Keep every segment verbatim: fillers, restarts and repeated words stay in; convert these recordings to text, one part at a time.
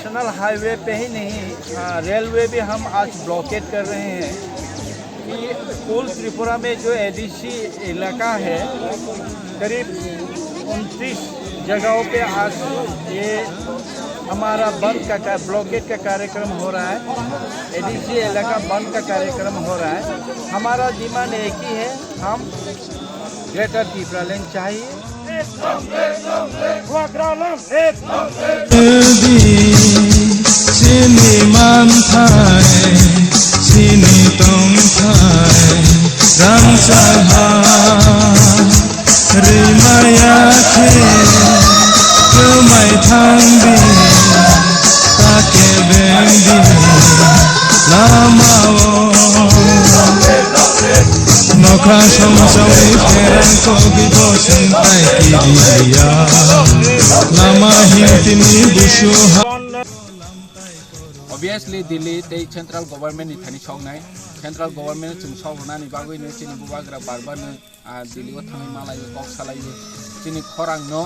National highway पे ही नहीं, आ, रेलवे भी हम आज ब्लॉकेड कर रहे हैं कि कुल त्रिपुरा में जो एडीसी इलाका है, करीब उनतीस जगहों पे आज ये हमारा बंद का, का, ब्लॉकेड का कार्यक्रम हो रहा है। एडीसी इलाका बंद का कार्यक्रम हो रहा है। हमारा डिमांड एक ही है, हम ग्रेटर टिप्रालैंड चाहिए। Chini manthai, chini tongthai, rangchak ha, rimaya khe, kwmai thangdi, ta kebengdi, lama o. Nokha songchawi pherang kogi bo singtai kiriya. Lama himtini busu ha. Obviously, Delhi tei central government ni thani soknai. Central government chwng sok rwnani bagwi no chini bubagra barbar no, ah, Delhi o thangwi malaio, kok salaio. Chini khorang no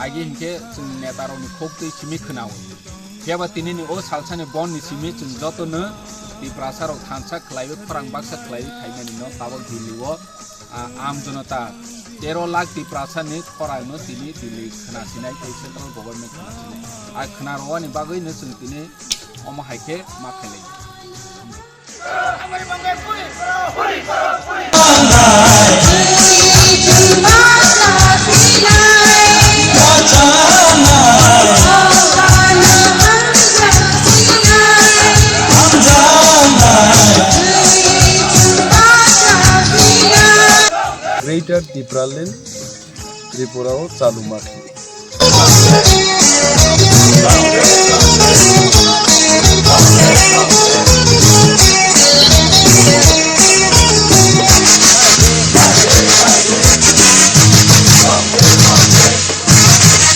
agi hinkhe chwng neta rok ni khok twi simi khwnao. Phiya ba tini ni o salsa ni bon ni simi chwng joto no Tiprasa rok thansa khlaiwi khorang baksa khlaiwi phaimani no tabok Delhi o, ah, Aam Janata tero lakh Tiprasa ni khorang no tini Delhi khwna sinai tei central government khwna sinai. A khwna rwani bagwi no chwng tini omo hai khe ma khlai. Greater Tipraland Tripura o chalu ma khe.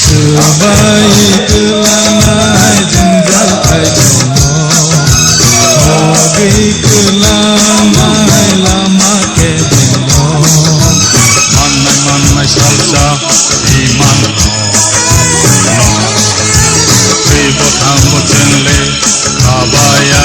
Swbai kwlangnai jwngjal khai tongo, hogwi kwlangnai lama kebengno, mannai mannai salsa bimanno, twi bwthang bo chwngle khabaya.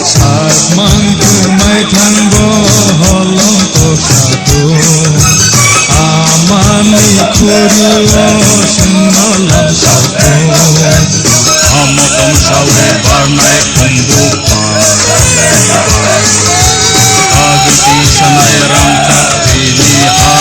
Sakmang kwmai thangbo holong kosa tu. Amani khuri o sengno lamsao tu. Amo tong sawi barnai khumbu pa. Agwi sanai rang tak tini ha.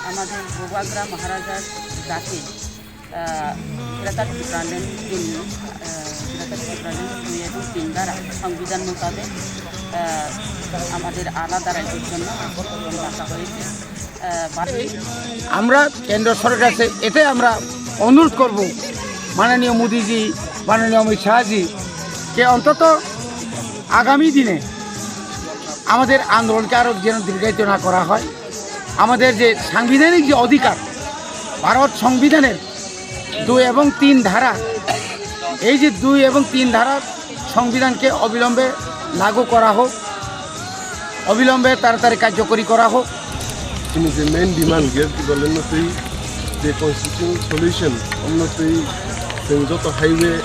আমাদের বুবাগ্রা মহারাজার জাতি, আহ, গ্রেটার ত্রিপুরাল্যান্ড তিন, আহ, গ্রেটার ত্রিপুরাল্যান্ড দুই এবং তিন ধারা সংবিধান মোতাবেক, আহ, আমাদের আলাদা রাজ্যের জন্য আন্দোলন ডাকা হয়েছে। আহ, বা- আমরা কেন্দ্র সরকারের কাছে এটাই আমরা অনুরোধ করব, মাননীয় মোদিজি, মাননীয় অমিত শাহজি, যে অন্তত আগামী দিনে আমাদের আন্দোলনকে আরও যেন দীর্ঘায়িত না করা হয়। আমাদের যে সাংবিধানিক যে অধিকার, ভারত সংবিধানের দুই এবং তিন ধারা, এই যে দুই এবং তিন ধারা সংবিধানকে অবিলম্বে লাগু করা হোক, অবিলম্বে তাড়াতাড়ি কার্যকরী করা হোক। Chini je main demand gate kibaleno tei je constitutional solution omno tei chwng joto highway